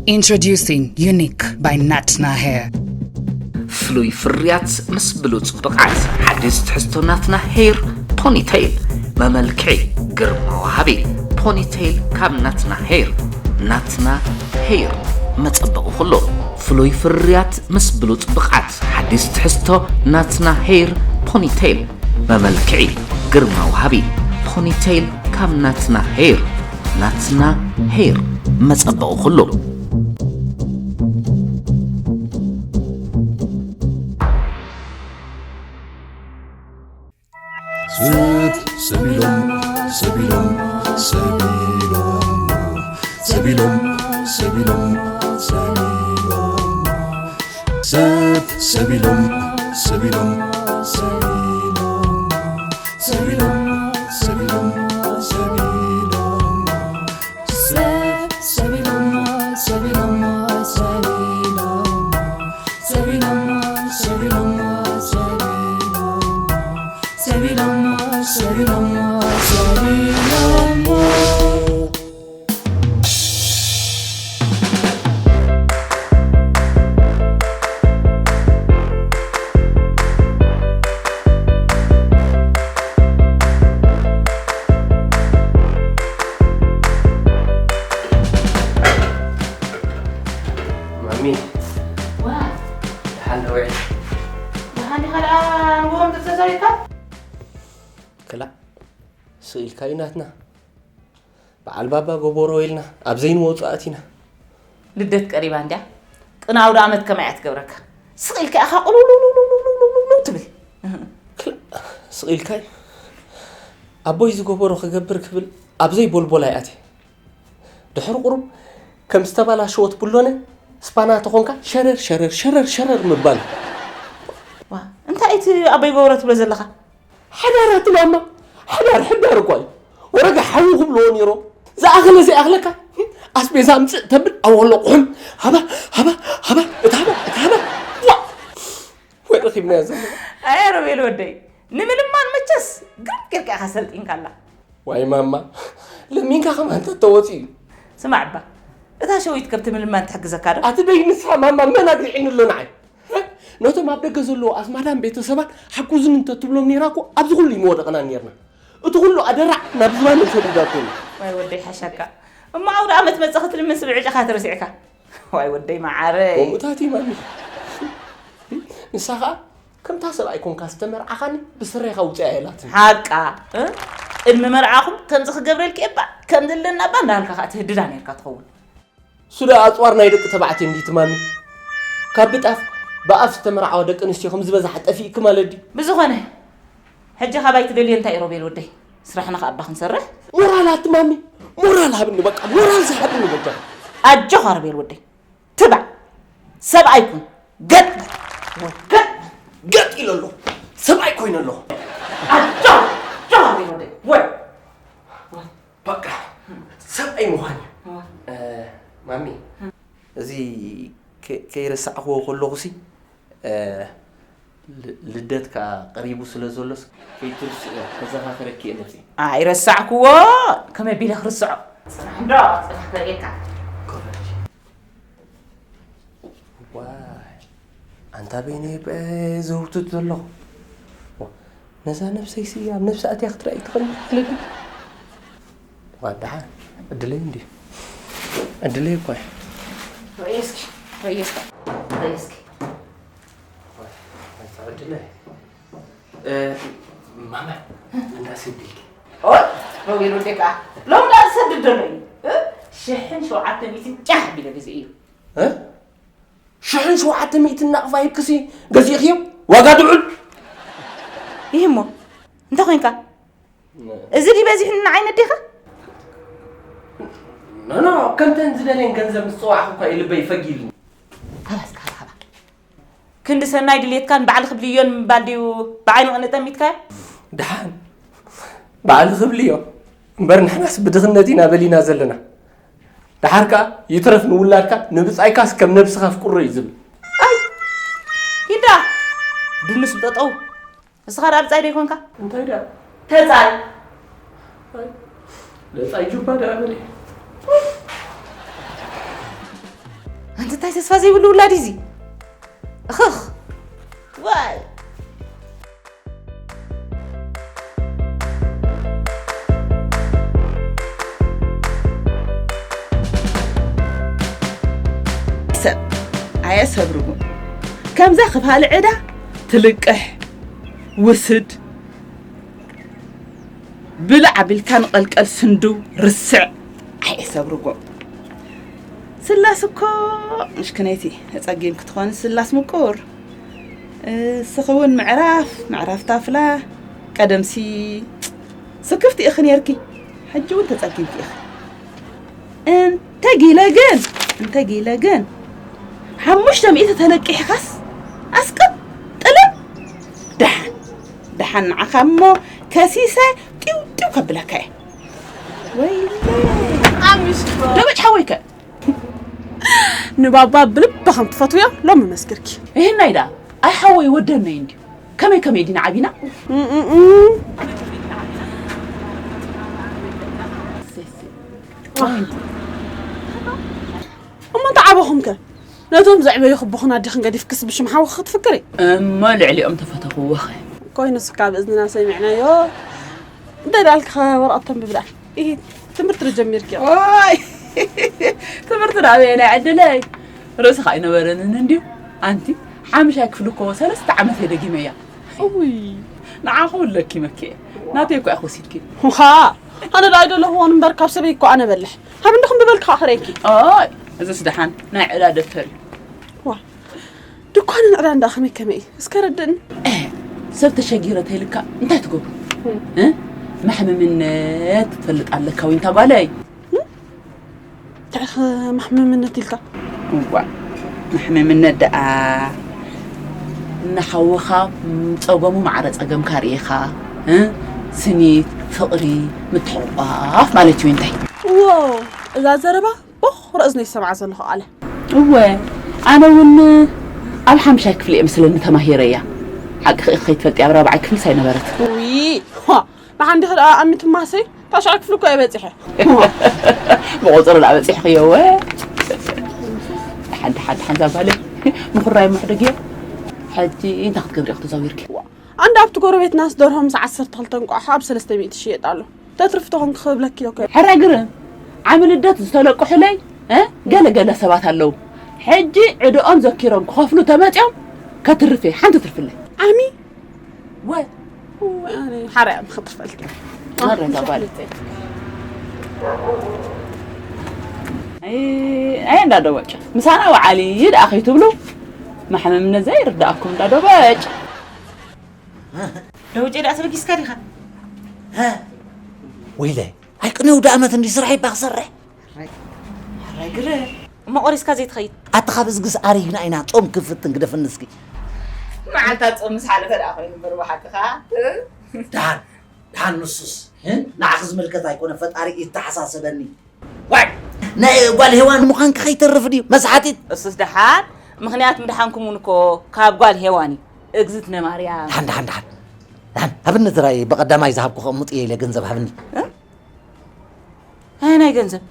Introducing Unique by Natna Hair. ፍሉይ ፍርያት ምስ ብሉጽ ብቕዓት ሓዲስ ትሕዝቶ ናትና ሄር ፖኒቴይል መመልክዒ ግርማ ወሃቢ ፖኒቴይል ካብ ናትና ሄር ናትና ሄር መጸበቒ ኩሉ ፍሉይ ፍርያት ምስ ብሉጽ ብቕዓት ሓዲስ ትሕዝቶ ናትና ሄር ፖኒቴይል መመልክዒ ግርማ ወሃቢ ፖኒቴይል ካብ ናትና ሄር ናትና ሄር መጸበቒ ኩሉ ስብ ሰቢሎም ሰቢሎም ሰቢሎም ሰቢሎም ሰቢሎም ሰቢሎም ሰብ ሰቢሎም ሰቢሎም ሰቢሎም ሰቢሎም ሰቢሎም ሰቢሎም ሰብ ሰቢሎም ሰቢሎም ሰቢሎም ሰቢሎም ሰቢሎም ሰቢሎም ሰቢሎም ሰቢሎም ሰቢሎም ማሚ ዋ ደሓን ዶ ውዒልኪ? ደሓን ዲኻ ደኣ ንጎሆም ተተሰሪካ ክላእ ስቕ ኢልካ እዩ ናትና። በዓል ባባ ጎቦሮ ኢልና ኣብ ዘይንወጾ ኣቲና። ልደት ቀሪባ እንድያ ቅን ኣውደ ኣመት ከመይ እያ ትገብረካ ስቕ ኢልካ ኢኻ ቁልውልውልውልውልውልውልው ትብል ክላእ ስቕ ኢልካ እዩ። ኣቦይ ዝገበሮ ክገብር ክብል ኣብ ዘይቦልቦላ ይኣትየ። ድሕሪ ቁሩብ ከም ዝተባላሸወት ብሎነ ስፓና ተኾንካ ሸረር ሸረር ሸረር ሸረር ምባል። ዋ እንታይ እቲ ኣቦይ ጎቦሮ ትብሎ ዘለኻ ሓዳር ኣቲ ማማ ሓዳር ሕዳር እኳ እዩ። ወረጋ ሓዊ ክብልዎ ነይሮ ዝኣኸለ ዘይኣኽለካ ኣስቤዛ ኣምፅእ ተብል ኣወሎ ቁሕም ሃባ ሃባ ሃባ እታ ሃባ እታ ሃባ ዋ ወይ ረኺብናዮ ዘለና ኣየ ሮቤል ወደይ ንምልማን መቸስ ግርም ጌርካ ኢኻ ሰልጢንካላ ዋይ ማማ ለሚንካ ከማን ተተወፂኡ እዩ ስማዕ እባ እታ ሸዊት ከብቲ ምልማን ትሕግዘካ ዶ ኣቲ ደይ ንስኻ ማማ መን ኣግሪዕኒ ኣሎ ንዓይ ነቶም ኣብ ደገ ዘለዉ ኣስማዳን ቤተሰባን ሓግዙኒ እንተትብሎም ነይራ እኮ ኣብዚ ኩሉ ይመወደቕና ነርና እቲ ኩሉ ኣደራዕ ናብ ዝባን ሰዲዳቶ እዩ ዋይ ወደይ ሓሻካ እሞ ኣውደ ኣመት መፀ ክትልምን ስብዒ ጨኻ ትረሲዕካ ዋይ ወደይ መዓረይ ከምኡታት እዩ ማሚ ንሳ ኸዓ ከምታ ሰብኣይ ኮንካ ዝተመርዓኻኒ ብስረኻ ውፅኣ የላትን ሓቃ እ? ቅድሚ መርዓኹም ከምዚ ክገብረልኪ እባ ከምዚ ኣለና እባ እንዳልካ ከዓ ትህድዳ ነርካ ትኸውን እሱ ደኣ ኣፅዋር ናይ ደቂ ተባዕትዮ እንዲ ትማሚ ካብ ብጣፍ ብኣፍ ዝተመርዓዋ ደቂ ኣንስትዮ ከም ዝበዝሓ ጠፊእኪ ማለት ድዩ ብዝኾነ ሕጂ ካባይ ትደልዮ እንታይ እዩ ሮቤል ወደይ ስራሕና ከዓ እባ ክንሰርሕ ሞራል ኣትማሚ ሞራል ሃብኒ በቃ ሞራል ዝሃብኒ በጃ ኣጆኻ ሮቤል ወደይ ትባዕ ሰብኣይ ኩን ገጥ ገጥ ገጥ ኢለ ኣለኹ ሰብኣይ ኮይነ ኣለኹ ኣጆኻ ሮቤል ወደይ ወይ በቃ ሰብኣይ ምዃን እዩ እ፣ ማሚ እዚ ከ- ከይረሳዕክዎ ከለኹ ሲ እ፣ ል- ልደትካ ቀሪቡ ስለ ዘሎስ ከይትርስኦ ከዘኻኽረኪ እየ መፅእ ኣይረሳዕክዎ ከመይ ቢለ ክርስዖ ፅናሕ እንዶ ፅናሕ ከርእየካ ኮፈች ዋይ ኣንታ በይነይ በ ዘውትት ዘለኹ ዋ፣ ነዛ ነብሰይ ሲ ኣብ ነብሲ ኣትያ ክትረኣይ ትኽእል ኣለዲ ዋ ደሓን ዕድለይ እንዲ ዕድለይ እኳ እዩ ርእየስኪ ርእየስኪ ርእየስኪ ዋይ፣ ናይታ ዕድለይ እ፣ ማማ እንዳ ሰዲልኪ ኦይ ሮቤል ወደይ ከዓ ሎም ዳ ዝሰድድ ዘሎ እዩ እ? ሽሕን ሸውዓተ ሚእትን ጫሕ ቢለ ግዜ እዩ እ? ሽሕን ሸውዓተ ሚእትን ናቕፋ ሂብክሲ ገዚእኽዮ ዋጋ ድዑል ይህ እሞ እንታይ ኮንካ እዚ ድዩ በዚሑ ንዓይ ነዴኻ ኖኖ ከምተን ዝደልየን ገንዘብ ምስ ፀዋዕኹ እኳ እዩ ልበይ ፈጊልኒ ሃባስካ ሃባ ክንዲ ሰናይ ድልየትካን ባዕሊ ክብልዮን ምባል ድዩ ብዓይኒ ቅንጠሚትካዮ ደሓን ባዕሊ ክብልዮ እምበር ንሕናስ ብድኽነት ኢና በሊና ዘለና ደሓር ከኣ ይትረፍ ንውላድካ ንብጻይካስ ከም ነብስኻ ኣፍቅሮ እዩ ዝብል ይዳ ድንስ ብጠጠው እስኻ ዳ ብጻይ ዶ ይኮንካ እንታይ ደኣ ተጻይ ደጻይ ጁባ ደኣ በለ ተስፋ ዘይብሉ ውላድ እዚ። እኽኽ። ዋይ። ሰብ ኣየሰብርዎ። ከምዛ ክፋል ዕዳ ትልቅሕ፣ ውስድ፣ ብልዕ ኣቢልካ ንቐልቀል ስንድው ርስዕ ኣየሰብርዎ። ስላስ እኮ ምሽክነይቲ ተጸጊምኪ ትኾኒ ስላስ ምቁር። እስኺ እውን ምዕራፍ፣ ምዕራፍ ታፍላ፣ ቀደምሲ ስክፍቲ ኢኺ ነይርኪ፣ ሕጂ እውን ተጸጊምኪ ኢኺ። እንተ ጊለ ግን፣ እንተ ጊለ ግን፣ ሓሙሽተ ሚእቲ ተለቂሕካስ ኣስቅጥ ጥልም። ደሓን፣ ደሓን ንዓኻ እሞ ከሲሰ ጢው ጢው ከብለካ እየ። ወይለይ። ኣምሽ። ደበጭ ሓወይከ? ንባባ ብልቢ ከም ትፈትውዮ ሎሚ መስክርኪ። ይህናይ ደኣ ኣይ ሓወይ ወደነይ እንድዩ። ከመይ ከመይ ዲና ዓቢና? እም፣ እም፣ እም። እሞ እንታይ ዓበኹም ከ? ነቶም ዘዕበዩ ክቡኽን ኣዴኽን ገዲፍክስ ብሽም ሓውኺ ክትፍክሪ? እሞ ልዕሊኦም ተፈተኽዎ ኸ? ኮይኑስ ካብ እዝንና ሰሚዕናዮ። እንታይ ደኣልኪ ኸ ወረቐት ተንብቢ ደኣ? ኢሂ፣ ትምህርቲ ዶ ጀሚርኪ? ኦይ፣ ትምህርቲ ዶ ኣበየናይ ዕድለይ? ርእስኻ ኣይነበረንን እንድዩ። ኣንቲ ሓምሻይ ክፍሊ እኮ ሰለስተ ዓመት እየ ደጊመያ። እውይ። ንዓኺ እውን ለኪመኪ እየ። ናተይ እኮ ኢኺ ወሲድኪ። ውኻ፣ ኣነ ደኣ ኣይደለኹዎን እምበር ካብ ሰበይ እኮ ኣነ በልሕ። ሃብኒ ክንብበልኪ ኸዓ ክርእየኪ። ኦይ፣ እዚስ ደሓን ናይ ዕዳ ደብተር እዩ። ዋ፣ ድኳንን ዕዳን ደኣ ከመይ ከመይ እዩ? እስከ ረድእኒ። ሰብ ተሸጊረ ተይልካ እንታይ ትገብሩ? እ? ማሕምምነት ትፈልጥ ኣለካ ወይ እንታ ጓለይ? እንታይ ኸ ማሕምምነት ኢልካ? እዋእ፣ ማሕምምነት ደኣ ንሓውኻ ጸገሙ ማዕረ ጸገምካ ርኢኻ፣ እ? ስኒት፣ ፍቕሪ፣ ምትሕቑቋፍ ማለት እዩ እንታይ? ዎ፣ እዛ ዘረባ ቦኽ ርእዝነይ ዝሰምዓ ዘለኹ ቃለ። እወ፣ ኣነ እውን ኣብ ሓምሻይ ክፍሊ እየ መስለኒ ተማሂረያ። ሓቅኺ ኢኺ ከይትፈልጢ ኣብ ራብዓይ ክፍልስ ኣይነበረትን። ውይ፣ ዋ፣ ንሓንዲኺ ደኣ ኣሚትማሰይ፣ ታሽዓይ ክፍሊ እኮ እየ በጺሐ። ብቑጽሪ ደኣ በጺሕኽዮ እወ። ደሓን፣ ደሓን፣ ደሓን እዛ ጓለይ፣ ምኹራይ እሞ ሕደግዮ። ሕጂ እንታይ ክትገብሪ ኢኺ ተዛዊርኪ? ኣንዳ ኣብቲ ጎረቤትናስ ደርሆ ምስ ዓሰርተ ክልተ እንቋቑሖ ኣብ ሰለስተ ሚእቲ ይሽየጥ ኣሎ። ተትርፊ ተኾንኪ ክብለኪ እኮ። ሕረ ግርም፣ ዓሚ ልደት ዝተለቅሑለይ፣ እ? ገለ ገለ ሰባት ኣለዉ። ሕጂ ዕድኦም ዘኪሮም ክኸፍሉ ተመጽዮም ከትርፍ እየ፣ ሓንቲ ትርፍለይ። ዓሚ? ወ- ወይ ኣነ ሓራይ ዓሚ ክትርፈልኪ። ኣረ፣ እዛ ጓል። ኣይ፣ ኣይ፣ እንዳ ደወጨ። ምሳና ወዓሊ ደኣ ከይትብሉ፣ ማሕመምነት ዘይርድኣኩም እንዳ ደወጭ። ደውጨ ደኣ ተበጊስካ ዲኻ? ሀ? ወይለ፣ ኣይቅኔው ደኣመት እንዲ ስራሕ ይባ ክሰርሕ። ሕራይ ግረ። እሞ ቆሪስካ ዘይትኸይድ? ኣቲ ካብ እዝግስ ኣሪግና ኢና ጾም ክፍትን ግደፍኒ እስኪ። መዓልታ ጾም ምስ ሓለፈ ደኣ ኮይኑ እምበር ብሓቅኻ። ደሓን፣ ደሓን ንሱስ፣ እ? ንዓኺ ዝምልከት ኣይኮነ፣ ፈጣሪ ይተሓሳሰበኒ። ዋይ! ናይ ጓል ሄዋን ምዃንኪ ከይተርፍ ድዩ? መስሓቲት። እሱስ ደሓን፣ ምኽንያት ምድሓንኩም እውን እኮ ካብ ጓል ሄዋን እዩ። እግዝእትነ ማርያም። ደሓን፣ ደሓን፣ ደሓን። ደሓን፣ ሃብኒ ትራይ ብቐዳማይ ዝሃብኩ ከቕምጥ እየ ኢለ ገንዘብ ሃብኒ። እ? ኣየናይ ገንዘብ?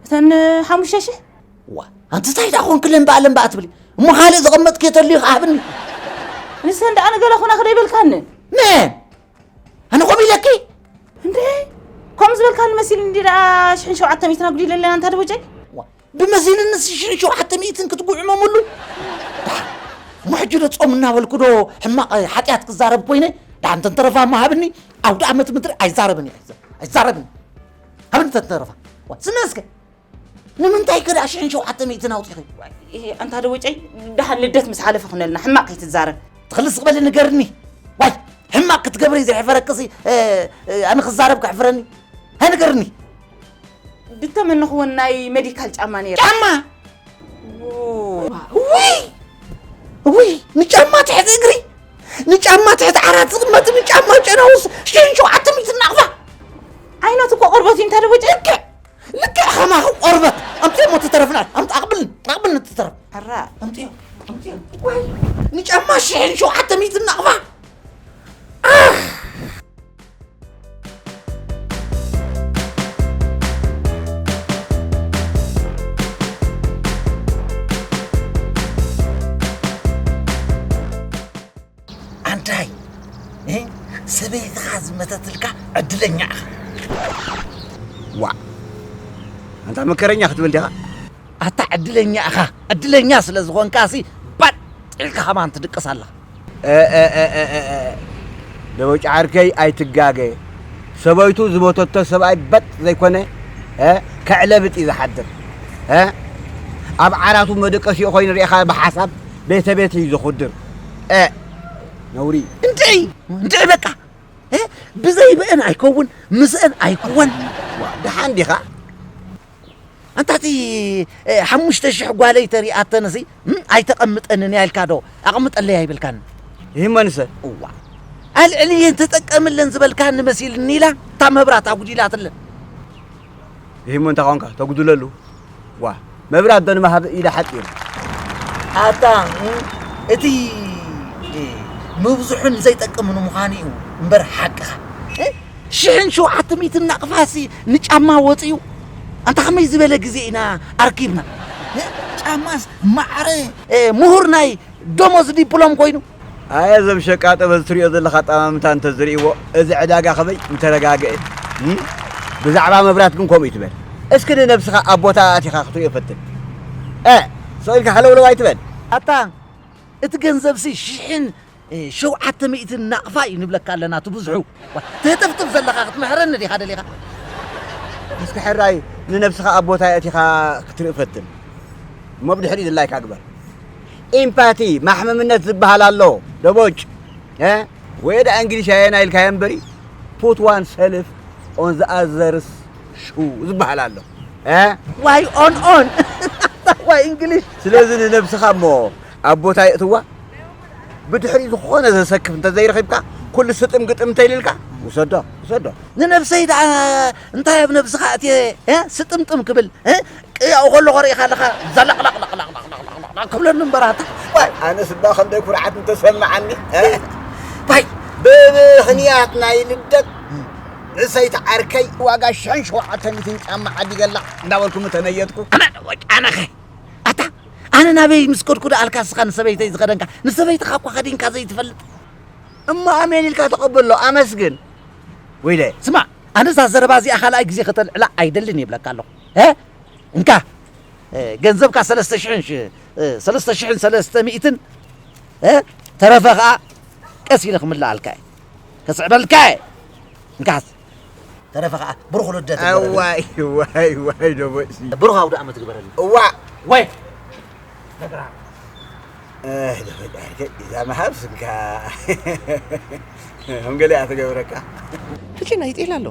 እተን ሓሙሽተ ሽሕ? ዋ፣ ኣንቲ እንታይ ደኣ ኾንኪ ለምባእ ለምባእ ትብሊ? እሞ ካልእ ዘቐመጥክዮ ተልዩ ከኣ ሃብኒ። ንሰን ደኣ ንገለ ኹና ክደ ይበልካኒ? መን? ኣነ ከምኡ ኢለኪ? እንዴ? ከምኡ ዝበልካኒ መሲሉ እንዲ ደኣ ሽሕን ሸውዓተ ሚእትን ኣጉዲለ ኣለና ኣንታ ደቦጨይ? ዋ፣ ብመዚንንስ ሽሕን ሸውዓተ ሚእትን ክትጉዕመሙሉ? ደሓን፣ እሞ ሕጂ ዶ ጾም እናበልኩ ዶ ሕማቕ ሓጢኣት ክዛረብ ኮይነ? ደሓን እንተንተረፋ እሞ ሃብኒ፣ ኣውደ ኣመት ምድሪ ኣይዛረብን እየ፣ ኣይዛረብን። ሃብኒ እንተንተረፋ። ዋ፣ ስምዒ እስከ። ንምንታይ ከ ደኣ ሽሕን ሸውዓተ ሚእትን ኣውጺኺ? ዋይ፣ ኣንታ ደቦጨይ፣ ደሓን ልደት ምስ ሓለፈ ኩነልና፣ ሕማቕ ከይትዛረብ። ትኽልስ በሊ ንገርኒ። ዋይ፣ ሕማቕ ክትገብሪ ዝሕፈረክሲ፣ እ፣ እ፣ ኣነ ክዛረብ ከሕፍረኒ? ሃይ ንገርኒ። ድተመነኽወን ናይ ሜዲካል ጫማ ነይሩ። ጫማ? ዎ። ውይ! ውይ! ንጫማ ትሕቲ እግሪ፣ ንጫማ ትሕቲ ዓራት ዝቕመጥ፣ ንጫማ ጨናውስ፣ ሽሕን ሸውዓተ ሚእትን ናቕፋ። ዓይነቱ እኮ ቆርበት እዩ፣ እንታይ ደቦጨይ? ልክዕ ከማኺ ቆርበት። ኣምፅኦ እሞ ትተረፍና። ኣምፅ-፣ ኣቕብልኒ፣ ኣቕብልኒ ትተረፍ። ሕራ። ኣምፅኦ፣ ኣምፅኦ። ወይ፣ ንጫማ ሽሕን ሸውዓተ ሚእትን ናቕፋ። ኣህ! ዳይ፣ እ? ሰበይትኻ ዝመተትልካ ዕድለኛ ኢኻ። ዋ፣ ኣንታ መከረኛ ክትብል ዲኻ? ኣታ ዕድለኛ ኢኻ። ዕድለኛ ስለ ዝኾንካ ሲ ባጥ ኢልካ ከማን ትድቅስ ኣለኻ። እ፣ እ፣ እ፣ እ፣ እ፣ እ። ደቦጭ ዓርከይ ኣይትጋገ። ሰበይቱ ዝሞተቶ ሰብኣይ በጥ ዘይኮነ፣ እ፣ ከዕለብጥ እዩ ዝሓድር። እ? ኣብ ዓራቱ መደቀሲኡ ኮይኑ ርኢኻ ብሓሳብ ቤተ ቤት እዩ ዝኹድር። እ፣ ነውሪ። እንድዒ፣ እንድዒ በቃ። እ? ብዘይ ብእን ኣይከውን፣ ምስእን ኣይክወን። ዋ፣ ደሓን ዲኻ? ኣንታ እቲ፣ እ፣ ሓሙሽተ ሽሕ ጓለይ ተሪኣተንሲ፣ እም፣ ኣይተቐምጠንን እያ ኢልካ ዶ ኣቕምጠለይ ኣይብልካን? ይህመንሰ? እዋ። ኣልዕልየን ተጠቀምለን ዝበልካኒ መሲልኒ ኢላ እታ መብራት ኣጉዲላትለን። ይህመ እንተ ኾንካ ተጉድለሉ። ዋ፣ መብራት ዶ ንመሃብ ኢዳ ሓጺር። ኣታ፣ እም፣ እቲ፣ እ፣ ምብዝሑን ዘይጠቅምን ምዃኑ እዩ እምበር ሓቅኻ። እ? ሽሕን ሸውዓተ ሚእትን ናቕፋሲ ንጫማ ወፂኡ። ኣንታ ከመይ ዝበለ ግዜ ኢና ኣርኪብና። እ? ጫማስ ማዕረ፣ እ፣ ምሁር ናይ ደሞዝ ዲፕሎም ኮይኑ። ኣየ ዘም ሸቃጠ በዚ ትሪኦ ዘለኻ ኣጠማምታ እንተዝርእይዎ እዚ ዕዳጋ ከመይ ምተረጋግአ። እም? ብዛዕባ መብራት ግን ከምኡ ይትበል። እስኪ ንነብስኻ ኣብ ቦታ ኣቲኻ ክትሪኦ ፈትን። እ፣ ስቕ ኢልካ ሃለውለው ኣይትበል። ኣታ እቲ ገንዘብሲ ሽሕን፣ እ፣ ሸውዓተ ሚእትን ናቕፋ እዩ ንብለካ ኣለና እቲ ብዙሑ። ዋ፣ ትህጥፍጥፍ ዘለኻ ክትምሕረኒ ዲኻ ደሊኻ? እስኪ ሕራይ ንነብስኻ ኣብ ቦታ ኣቲኻ ክትርኢ ፈትን። እሞ ብድሕሪኡ ድላይካ ግበር። ኢምፓቲ ማሕመምነት ዝበሃል ኣሎ። ደቦጭ፣ እ? ወይ ደኣ እንግሊሽ ኣየና ኢልካዮ እምበሪ፣ put one self on the others shoe ዝበሃል ኣሎ። እ? ዋይ ኦን ኦን። ዋይ እንግሊሽ። ስለዚ ንነብስኻ እሞ ኣብ ቦታ የእትዋ። ብድሕሪኡ ዝኾነ ዘሰክፍ እንተዘይረኺብካ፣ ኩሉ ስጥም ግጥም እንተይልልካ፣ ውሰዶ፣ ውሰዶ። ንነብሰይ ደኣ እንታይ ኣብ ነብስኻ ኣትየ፣ እ? ስጥምጥም ክብል፣ እ? ቅያኡ ከሎ ኸርእኻ ኣለኻ፣ ዘለቕለቕለቕለቕለቕለቕ ክብለኒ እምበር ኣታ። ዋይ፣ ኣነስ እባ ክንደይ ኩርዓት እንተሰምዓኒ። እ? ባይ፣ ብምኽንያት ናይ ልደት ንሰይቲ ዓርከይ ዋጋ ሽሕን ሸውዓተ ሚእትን ጫማ ዓዲገላ እንዳበልኩ ምተነየጥኩ። ኣነ ወጫነኸ። ኣታ፣ ኣነ ናበይ ምስ ከድኩ ደኣልካ እስኻ ንሰበይተይ ዝኸደንካ? ንሰበይትኻ እኳ ከዲንካ ዘይትፈልጥ። እሞ ኣሜን ኢልካ ተቐበሎ፣ ኣመስግን። ወይለ። ስማዕ፣ ኣነ እዛ ዘረባ እዚኣ ካልኣይ ግዜ ከተልዕላ ኣይደልን ይብለካ ኣለኹ። እ? እንካ፣ እ፣ ገንዘብካ ሰለስተ ሽሕን ሽ-፣ እ፣ ሰለስተ ሽሕን ሰለስተ ሚእትን፣ እ፣ ተረፈ ኸኣ ቀስ ኢለ ክምልኣልካ እየ። ከስዕበልካ እየ። እንካ፣ ተረፈ ኸኣ ብሩኽ ልደት ይግበረልና። እዋይ፣ እዋይ፣ እዋይ፣ ደቦ እሲ። ብሩኽ ኣውደ ዓመት ይግበረልና። እዋ። ወይ። እህ፣ ደፈዳርከ እዛ መሃብ ስንካ ከም ገለ እያ ትገብረካ። ሕጂ ናይ ጤል ኣሎ።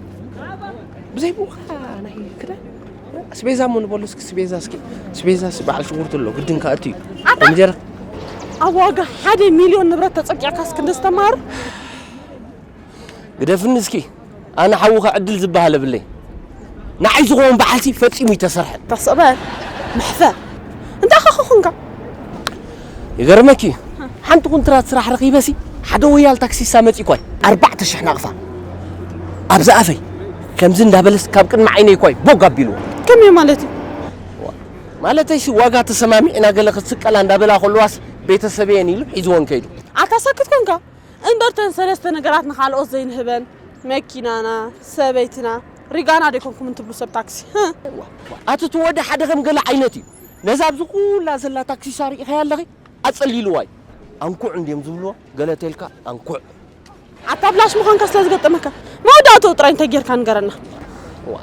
ብዘይ ብኡኻ ናይ ክዳን። ስቤዛ እሞ ንበሉ እስኪ፣ ስቤዛ እስኪ። ስቤዛ ስ-፣ በዓል ሽጉርቲ ኣሎ፣ ግድን ከኣቱ እዩ። ኣታ! ኮሚደረ። ኣብ ዋጋ ሓደ ሚልዮን ንብረት ተጸጊዕካ እስኪ እንደ ዝተማር። ግደፍኒ እስኪ፣ ኣነ ሓውኻ ዕድል ዝበሃል የብለይ። ንዓይ ዝኸውን በዓልሲ ፈጺሙ ይተሰርሐ። ተስዕበ፣ መሕፈር። እንታይ ኸ ኾንካ? ይገርመኪ፣ ሓንቲ ኩንትራት ስራሕ ረኺበሲ፣ ሓደ ወያል ታክሲሳ መጺኳይ፣ ኣርባዕተ ሽሕ ናቕፋ። ኣብ ዝኣፈይ፣ ከምዚ እንዳበለስ ካብ ቅድሚ ዓይነይ ኳይ ቦግ ኣቢሉ። ከመይ ማለት እዩ? ማለተይሲ ዋጋ ተሰማሚዕና ገለ ክትስቀላ እንዳበላ ከለዋስ ቤተሰበየን ኢሉ ሒዝወን ከይዱ። ኣታ ሰክት ኮንካ? እምበር ተን ሰለስተ ነገራት ንኻልኦት ዘይንህበን፣ መኪናና፣ ሰበይትና፣ ሪጋና ደይኮንኩም እንትብሉ ሰብ ታክሲ። ኣቲ እቲ ወዲ ሓደ ከም ገለ ዓይነት እዩ። ነዛ ኣብዚ ኩላ ዘላ ታክሲሳ ርኢኻያ ኣለኺ? ኣጸሊልዋ እዩ። ኣንኩዕ እንድዮም ዝብልዎ፣ ገለ ተልካ ኣንኩዕ። ኣታ ብላሽ ምዃንካ ስለ ዝገጠመካ፣ መወዳእትኡ ጥራይ እንታይ ጌርካ ንገረና። ዋ፣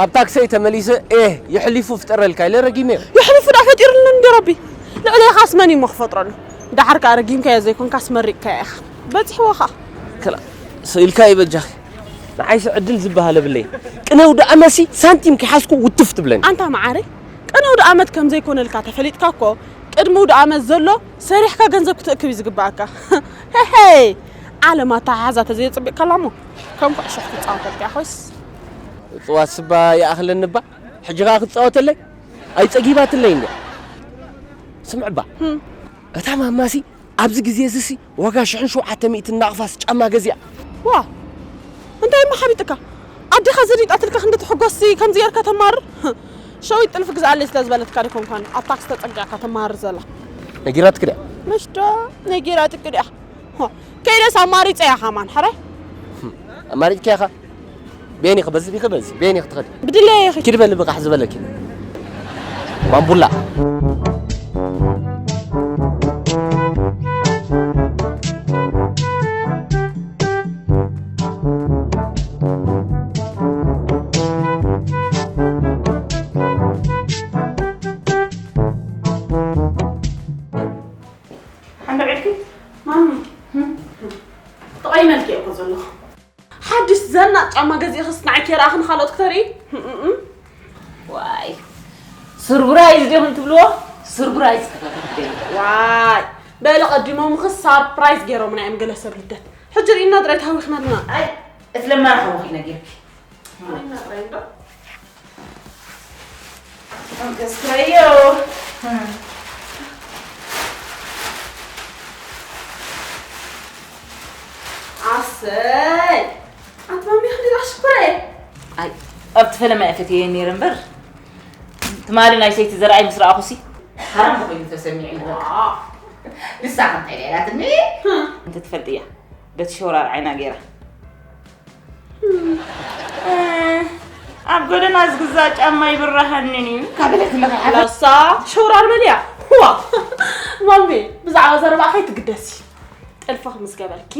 ኣብ ታክሰይ ተመሊሰ፣ ኤህ፣ የሕሊፉ ፍጠረልካ ኢለ ረጊመዮ። የሕሊፉ ደኣ ፈጢሩልና እንድዮ ረቢ። ልዕሌኻስ መን እዩ እሞ ክፈጥረሉ? ደሓር ከኣ ረጊምካዮ ዘይኮንካስ መሪቕካዮ ኢኻ። በጺሕዎ ኸኣ። ክላ፣ ስኢልካ እዩ በጃኺ። ንዓይሲ ዕድል ዝበሃል የብለይ። ቅነ ውድኣመሲ ሳንቲም ከይሓዝኩ ውትፍ ትብለኒ። ኣንታ መዓረይ፣ ቅነ ውድኣመት ከም ዘይኮነልካ ተፈሊጥካ እኮ፣ ቅድሚ ውድኣመት ዘሎ ሰሪሕካ ገንዘብ ክትእክብ እዩ ዝግበኣካ። ሄሄይ! ዓለም ኣተሓሕዛ ተዘየጽቢቕካላ እሞ፣ ከም ኩዕሾ ክትጻወተልካ እያ ኮይስ። እጽዋት ስባ ይኣኽለኒ እባ፣ ሕጂ ኸኣ ክትጻወተለይ? ኣይጸጊባትለይ እንድያ። ስምዕባ፣ ህም። እታ ማማሲ ኣብዚ ግዜ እዚሲ ዋጋ ሽሕን ሸውዓተ ሚእትን ናቕፋስ ጫማ ገዚኣ። ዋ! እንታይ እሞ ሓቢጥካ? ኣዴኻ ዘዲጣትልካ ክንዲ ትሕጎስሲ ከምዚ ጌርካ ተማርር? ሸዊት ጥልፊ ግዝኣለይ ስለ ዝበለትካ ዶ ኮንኳን ኣብ ታክሲ ተጸጊዕካ ተማርር ዘላ? ነጊራትኪ ድያ? ምሽ ዶ ነጊራትኪ ድያ? ዋ! ከይደስ ኣማሪፀ እያ ኻማን፣ ሕራይ? ኣማሪፅካ ኢኻ? ቤኒ ኸ በዚ ቢኸ በዚ? ቤኒ ኸ ትኸዲ? ብድለየ ኢኺ። ኪድ በሊ ብቓሕ ዝበለኪ። ባምቡላ። ሓንዶ ዒድኪ? ማሚ። ተቐይመልኪ እኮ ዘለኹ። ሓድሽ ዘናጥ ጫማ ገዚእኽስ ንዓይ ከይረኣኽን ካልኦት ክተርኢ? እም። ዋይ፣ ሱርብራይዝ ዲኹም ትብልዎ? ሱርብራይዝ ከተተክደኒ። ዋይ፣ በሊ ቀዲሞምኽስ ሳርፕራይዝ ገይሮምና እዮም ገለ ሰብ ልደት። ሕጂ ርኢና ጥራይ ተሃዊኽና ኣለና። ኣይ፣ እቲ ለማና ሓወኺ ነጊርኪ። ርኢና ጥራይ እንዶ። ኣንቀስካዮ። ኣሰይ! ኣቲ ማሚ ክንደይ ደኣ ሽኮር እየ። ኣይ፣ ኣብቲ ፈለማ እየ ፈትየዮ ነይረ እምበር፣ ትማሊ ናይ ሰይቲ ዘርኣይ ምስ ረኣኹሲ፣ ሓራም ኮይኑ ተሰሚዑኒ በቃ። ዋው! ንሳ ከ እንታይ ኢላ ኢላትኒ? እንተ ትፈልጥያ፣ በቲ ሸውራር ዓይና ገይራ። እ፣ ኣብ ጎደና ዝግዛእ ጫማ ይብራሃንን እዩ ካብ በለት መርሓባ። ላሳ ሸውራር መን እያ? ዋ! ማሚ፣ ብዛዕባ ዘረባ ከይትግደሲ። ጥልፍኺ ምስ ገበርኪ፣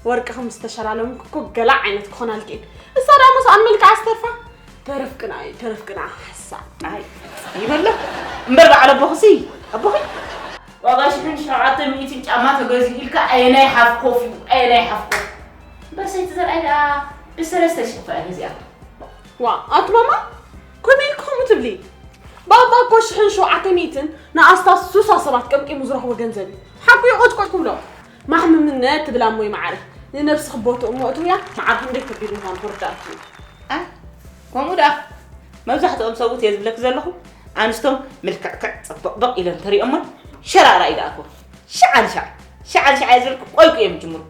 ወርቅኺ ምስ ተሸላለምኪ እኮ ገለ ዓይነት ክኾናልኪ እየን። እሳ ደኣ ምስኣን መልክዓ ዝተርፋ። ተረፍ ቅንኣ እዩ፣ ተረፍ ቅንኣ ሓሳብ። ኣይ፣ ይበሎ። እምበር በዓል ኣቦኽሲ፣ ኣቦኺ? ዋጋ ሽሕን ሸውዓተ ሚእትን ጫማ ተገዚኡ ኢልካ ኣየናይ ሓፍ ኮፍ እዩ፣ ኣየናይ ሓፍ ኮፍ? እምበር ሰይቲ ዘርኣይ ደኣ ብሰለስተ ሽሕ እኮ እያ ገዚኣቶ። ዋ፣ ኣቲ ማማ፣ ከመይ ኢልኪ ከምኡ ትብሊ? ባባ እኮ ሽሕን ሸውዓተ ሚእትን ንኣስታት ሱሳ ሰባት ቀምቂሙ ዝረኽቦ ገንዘብ እዩ። ሓቁ እዩ፣ ቆጭቆጭ ክብሎ። ማሕምምነት ትብል ኣሞይ መዓረይ። ንነብስኺ ቦትኡ እሞ እትውያ፣ መዓር ክንደይ ከቢድ ምዃኑ ክርዳእኪ እዩ። ኣይ፣ ከምኡ ደኣ። መብዛሕትኦም ሰብኡት እየ ዝብለኪ ዘለኹ፣ ኣንስቶም ምልክዕክዕ ጽብቕብቕ ኢለን ተሪኦሞን ሸራራ ይደኣኮ። ሸዓል ሸዓል፣ ሸዓል ሸዓል እየ ዝብለኪ፣ ቆይቁ እዮም ዝጅምሩ።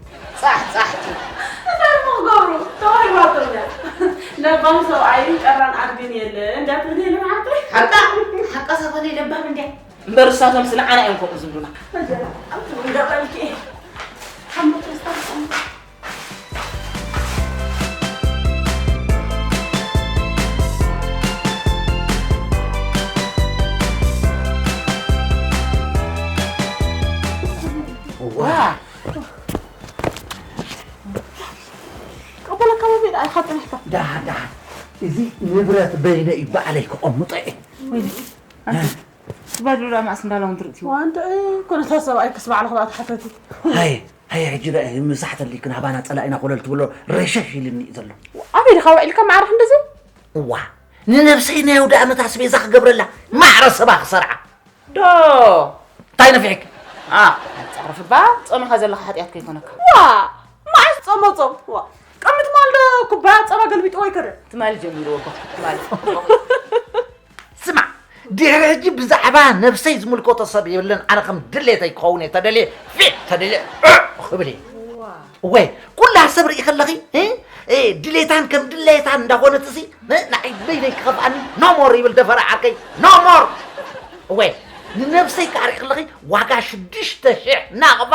ጻሕ ጻሕ ትብል። እንታይ እሞ ክገብሩ? ተዋሂባቶም እያ። ለባም ሰብኣይን ቀራን ኣድግን የለን፣ እንዳ ትብል የለን ሓፍተይ? ሓቃ፣ ሓቃ ሰፈነይ ለባም እንድያ። እምበር እሳቶምስ ንዓና እዮም ከምኡ ዝብሉና። መጀመርያ፣ ኣብቲ ውልዶ ቆልኪ። ሓሙሽተ ስታፍ ቆንጆ። ዋ! ቀበላ ከባቢ ደኣ ኢኻ ጽኒሕካ። ደሓን፣ ደሓን። እዚ ንብረት በይነ እዩ፣ ባዕለይ ክቐምጦ እየ። ወይኔ። ኣንተ፣ ባድሩ ደኣ መኣስ እንዳ ላውንድሪ እትይዎ? ዋንተ፣ እ፣ ኮነታ ሰብኣይ ክስ ባዕልኻ ደኣ ተሓተቲ። ሃየ፣ ሃየ፣ ሕጂ ደኣ ምሳሕ ተሊክን ሃባና ጸላኢና ኮለል ትብሎ ረሸሽ ኢልኒ እዩ ዘሎ። ኣበይ ዲኻ ውዒልካ ማዕረ ክንድዚ? እዋ፣ ንነብሰይ ናይ ኣውደ ኣመት ኣስቤዛ ክገብረላ ማዕረ ሰባ ክሰርዓ። ዶ? እንታይ ነፊሕክ? ኣ፣ ጸርፍባ፣ ጾምኻ ዘለኻ ሓጢኣት ከይኮነካ። ዋ! መዓስ ጾመ ጾም? ዋ! ቅድሚ ትማል ዶ ኩባያ ጸባ ገልቢጥዎ ይከደ? ትማሊ ጀሚርዎ እኮ፣ ትማሊ። ስማዕ፣ ድሕሪ ሕጂ ብዛዕባ ነብሰይ ዝምልከቶ ሰብ የብለን። ኣነ ከም ድሌተይ ክኸውን እየ። ተደልየ ፊት፣ ተደልየ እ ክብል እየ። እወ፣ ኩላ ሰብ ርኢ ከለኺ፣ እ? እ፣ ድሌታን ከም ድሌታን እንዳኾነት እሲ፣ እ፣ ንዓይ በይነይ ክኸፍኣኒ፣ ኖ ሞር ይብል ደፈረ ዓርከይ፣ ኖ ሞር። እወ፣ ንነብሰይ ከዓ ርኢ ከለኺ፣ ዋጋ ሽዱሽተ ሽሕ ናቕፋ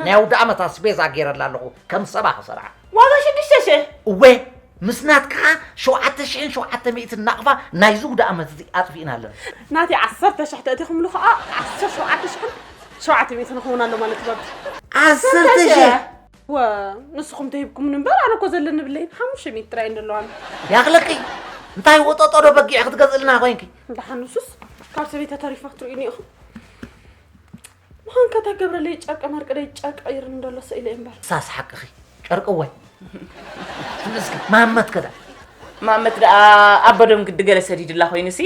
ናይ ኣውደ ኣመት ኣስቤዛ ገይረላ ኣለኹ፣ ከም ሰባ ክሰርዓ። ዋጋ ሽዱሽተ ሽሕ? እወ፣ ምስ ናትካ ሸውዓተ ሽሕን ሸውዓተ ሚእትን ናቕፋ ናይዚ ውደ ኣመት እዚ ኣጥፊእና ኣለና። ናተይ ዓሰርተ ሽሕ ተእቲኹምሉ ከዓ፣ ዓሰርተ ሸውዓተ ሽሕን ሸውዓተ ሚእትን ክኸውን ኣሎ ማለት እዩ፣ ባቢ። ዓሰርተ ሽሕ? ወ፣ ንስኹም ተሂብኩምኒ እምበር፣ ኣነ እኮ ዘለኒ ብለይን ሓሙሽተ ሚእቲ ጥራይ እየን ዘለዋኒ። ያኽለኪ፣ እንታይ ወጠጦ ዶ በጊዕ ክትገዝእልና ኮይንኪ? ደሓን ንሱስ፣ ካብ ሰበይታ ተሪፋ ክትርእዩኒ ኢኹም። ምዃንካ እታ ገብረለይ ጨርቂ መርቂ ደይ ጨርቂ ቀይርኒ እንደሎ ስኢለ እየ እምበር። ሳስ ሓቅኺ፣ ጨርቂ እወ። ትምስኪ፣ ማመት ከዳ። ማመት ደኣ ኣቦ ደም ግዲ ገለ ሰዲድላ ኮይኑሲ፣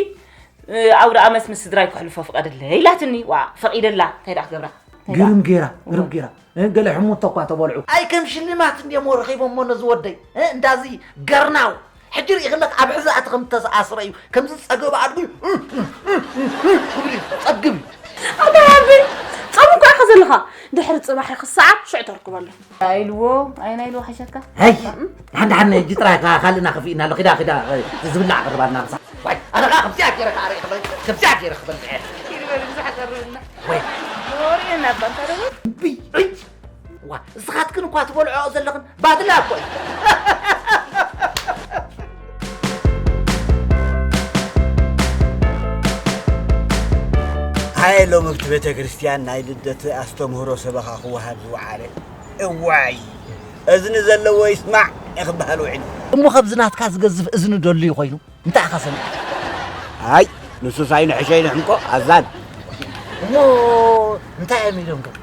እ፣ ኣውደ ኣመት ምስ ስድራይ ከሕልፎ ፍቐድለይ ኢላትኒ። ዋ፣ ፈቒደላ። እንታይ ደኣ ክገብራ? እንታይ ደኣ? ግርም ጌራ፣ ግርም ጌራ። እ፣ ገለ ሕሙቶ እኳ ተበልዑ። ኣይ፣ ከም ሽልማት እንድዮም ረኺቦሞ ነዚ ወደይ። እ፣ እንዳዚ ገርናው። ሕጂ ርኢ ከለክ ኣብ ሕዚ ኣቲ ከም ተዝኣስረ እዩ። ከምዚ ጸገብ ኣድጉ ክብል እዩ። ጸግብ እዩ። ኣታ ኣቢ፣ ጾም እኮ ኢኻ ዘለኻ። ድሕሪ ጽባሕ ክሰዓት ሽዑ ተርክበሉ። ኣይልዎ፣ ኣይናይልዎ ሓሸካ። ሀይ፣ ደሓን ደሓን፣ ሕጂ ጥራይ ካ-፣ ካልእና ከፊእና ኣሎ። ኪዳ፣ ኪዳ፣ ዝብላዕ ቅርባልና ምሳ። ዋይ፣ ኣነ ኸዓ ከምዚኣ ገይረ ከኣ ርኢ ክበል-፣ ከምዚኣ ገይረ ክበልዕ እየ። ኪድ በል፣ ምሳሕ ቀርብልና። ወይ። ወሬ ናባ እንታይ ደሞ? ብይ፣ እይ። ዋ፣ እስኻትክን እኳ ትበልዖኦ ዘለኽን ባድላ እኮ እዩ። ኣየ ሎሚ ኣብቲ ቤተ ክርስቲያን ናይ ልደት ኣስተምህሮ ሰበኻ ክወሃብ ዝወዓለ። እዋይ፣ እዝኒ ዘለዎ ይስማዕ ክበሃል ውዒሉ። እሞ ካብዚ ናትካ ዝገዝፍ እዝኒ ደልዩ ኮይኑ እንታይ ኢኻ ሰሚዕካ? ኣይ፣ ንሱስ ኣይንሕሸ ይንሕምቆ ኣዛን። እሞ እንታይ እዮም ኢሎም ግን?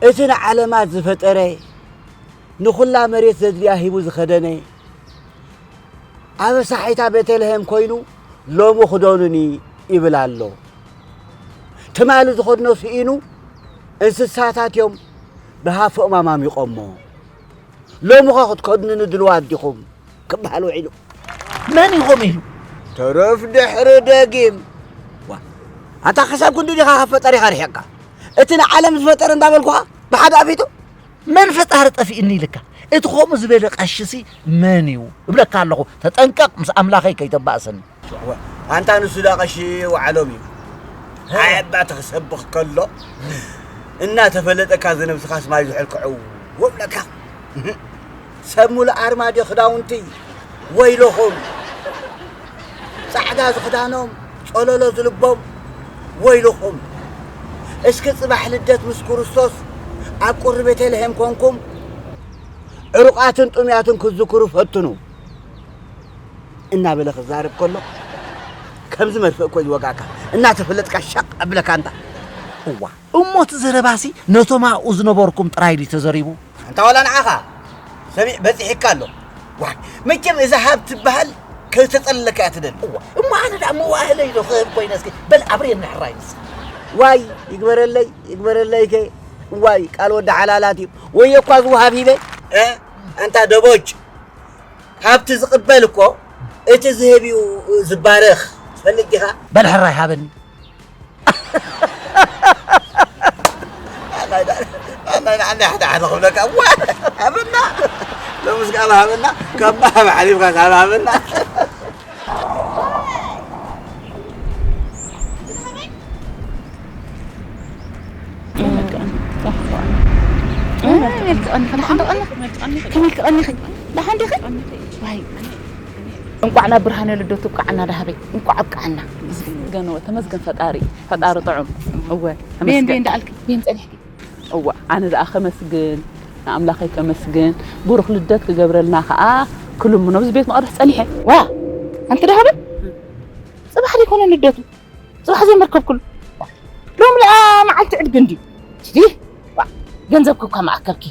እቲ ንዓለማት ዝፈጠረ፣ ንኹላ መሬት ዘድልያ ሂቡ ዝኸደነ፣ ኣበሳሒታ ቤተልሔም ኮይኑ ሎሚ ክደኑኒ ይብል ኣሎ። ትማሊ ዝኸድኖ ስኢኑ እንስሳታት እዮም ብሃፎኦም ኣማሚቖሞ። ሎሚ ኸ ክትከድኑኒ ድልዋት ዲኹም ክበሃል ውዒሉ። መን ኢኹም ኢሉ? ተረፍ ድሕሪ ደጊም። ዋ፣ ኣታ ክሳብ ክንዲ ዲኻ ካብ ፈጣሪኻ ርሒቕካ? እቲ ንዓለም ዝፈጠረ እንዳበልኩኻ ብሓደ ኣፊቱ? መን ፈጣሪ ጠፊእኒ ኢልካ? እቲ ከምኡ ዝበለ ቀሽሲ መን እዩ? እብለካ ኣለኹ፣ ተጠንቀቕ፣ ምስ ኣምላኸይ ከይተባእሰኒ። ዋ፣ ኣንታ ንሱ ዳ ቀሺ ውዓሎም እዩ። ኣይ ኣባትኺ ክሰብኽ ከሎ እናተፈለጠካ ዝነብስኻስ ማይ ዝሕል ክዕው እብለካ። ሰብ ሙሉእ ኣርማድዮ ክዳውንቲ ወይለኹም። ጻዕዳ ዝኽዳኖም ጸለሎ ዝልቦም ወይለኹም። እስኪ ጽባሕ ልደት ምስ ክርስቶስ ኣብ ቁሪ ቤተልሔም ኮንኩም ዕሩቓትን ጥሙያትን ክትዝክሩ ፈትኑ። እናበለ ክዛረብ ከሎ ከምዚ መርፍእ እኮ ዝወጋካ እናተፈለጥካ ሻቕ ኣብለካ እንታ። እዋ እሞ እቲ ዘረባሲ ነቶም ኣብኡ ዝነበርኩም ጥራይ ድዩ ተዘሪቡ? ኣንታ ዋላ ንዓኻ ሰሚዕ በጺሕካ ኣሎ። ዋይ መቸም እዛ ሃብ ትበሃል ከይተጸለለካ እያ ትደሊ። እዋ እሞ ኣነ ደኣ መዋህለይ ዶ ክህብ ኮይነ እስኪ በል ኣብሬ ንሕራይ ምስ ዋይ ይግበረለይ ይግበረለይ ከ ዋይ ቃል ወዲ ሓላላት እዩ። ወይ እኳ ዝወሃብ ሂበ እ ኣንታ ደቦጭ ካብቲ ዝቕበል እኮ እቲ ዝህብ እዩ ዝባረኽ። ትፈልጥ ዲኻ? በል ሕራይ ሃበኒ። ኣናይ ዳ- ኣናይ ንዓኒ ሓደ ሓደ ክብለካ። ዋ፣ ሃበና። ሎምስ ካብ ሃበና፣ ካብ ማህብ ሓሊፍካ ካብ ሃበና። ከመይ ክቐኒኺ? ደሓን ዲኺ? ዋይ። እንቋዕ ናብ ብርሃነ ልደቱ ኣብቅዓና ደሃበይ። እንቋዕ ኣብቅዓና። ተመስገን እወ፣ ተመስገን ፈጣሪ፣ ፈጣሪ ጥዑም። እወ፣ ቤን፣ ተመስገን። ቤን ደኣልኪ? ቤን ጸኒሕኪ? እወ፣ ኣነ ደኣ ከመስግን፣ ንኣምላኸይ ከመስግን፣ ብሩኽ ልደት ክገብረልና ከኣ ክልምኖ ኣብዚ ቤት መቕደስ ጸኒሐ። ዋ፣ ኣንቲ ደሃበይ፣ ጽባሕ ዘይኮነ ልደቱ? ጽባሕ ዘይመርከብኩሉ? ሎም ለኣ መዓልቲ ዕድጊ እንድዩ። ትዲ፣ ዋ፣ ገንዘብኪ እኳ መኣከብኪ።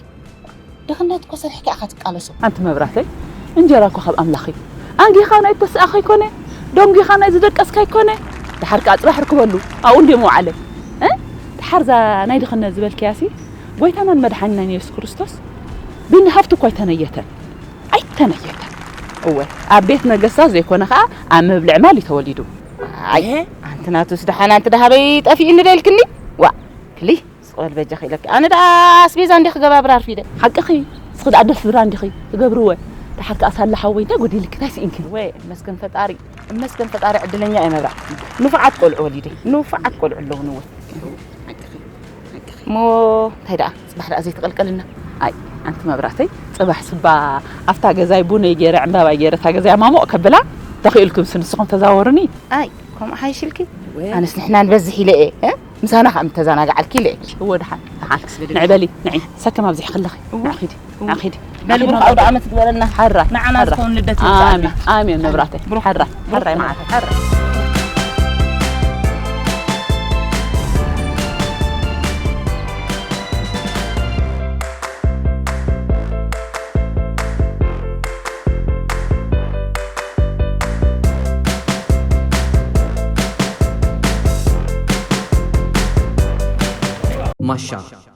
ድኽነት እኮ ሰሪሕኪ ኢኻ ትቃለሶ። ኣንቲ መብራተይ፣ እንጀራ እኮ ካብ ኣምላኽ እዩ። ኣንጊኻ ናይ እተስኣኸ ኣይኮነ፣ ደንጊኻ ናይ ዝደቀስካ ኣይኮነ። ድሓር ከኣ ጽባሕ ርክበሉ፣ ኣብኡ እንድየ መውዓለ። እ? ድሓር እዛ ናይ ድኽነት ዝበልክያሲ፣ ጎይታናን መድሓኒናን የሱስ ክርስቶስ፣ ቢኒ ሃብቱ እኮ ኣይተነየተን። ኣይተነየተን። እወ፣ ኣብ ቤት ነገስታት ዘይኮነ ከኣ ኣብ መብልዕ ማል እዩ ተወሊዱ። ኣይ፣ ኣንቲ ናቱስ ደሓን ኣንቲ ደሃበይ ጠፊእኒ ደልክኒ? ዋ፣ ክሊ፣ ስቕ በል በጃኺ ኢለኪ። ኣነ ደኣ ኣስቤዛ እንዲኺ ክገባብር ኣርፊደ። ሓቅኺ፣ እስኺ ደኣ ደፍብራ እንዲኺ ትገብርወ። ደሓር ከኣ ሳላ ሓወይ እንታይ ጎዲልኪ፣ እንታይ ስኢንኪ? እወ፣ እመስገን ፈጣሪ፣ እመስገን ፈጣሪ ዕድለኛ እየ መብራህቲ። ንፉዓት ቆልዑ ወሊደ፣ ንፉዓት ቆልዑ ኣለውኒ እወ። ሓቅኺ፣ ሓቅኺ። እሞ እንታይ ደኣ፣ ጽባሕ ደኣ ዘይትቐልቀልና? ኣይ፣ ኣንቲ መብራህተይ፣ ጽባሕ ስባ ኣብታ ገዛይ ቡነይ ገይረ፣ ዕምባባይ ገይረ፣ እታ ገዛይ ኣማሞቕ ከብላ፣ ተኽኢልኩምሲ ንስኹም ተዛወሩኒ። ኣይ፣ ከምኡ ሓይሽልኪ? እወ። ኣነስ ንሕና ንበዝሕ ኢለ እየ፣ እ? ምሳና ከኣ ምተዘናግዓልኪ ኢለ እየ። እወ፣ ደሓን፣ ደሓን። ንዕበሊ፣ ንዒ፣ ሰከም ኣብዚሕክለኺ። እወ። ንዓ ኺዲ፣ እወ። ንዓ ኺዲ። በል፣ ንዓ ኺዲ ብሩኽ ኣውደ መብራህተይ። ዓመት ግበረልና። ሓራ፣ ንዓና ሓራ። ዝኸውን ልደት ይምጻልና። ኣሜን፣ ኣሜን፣ መብራህተይ። ሓራ፣ መዓልቲ፣ ሓራ። ማሻ፣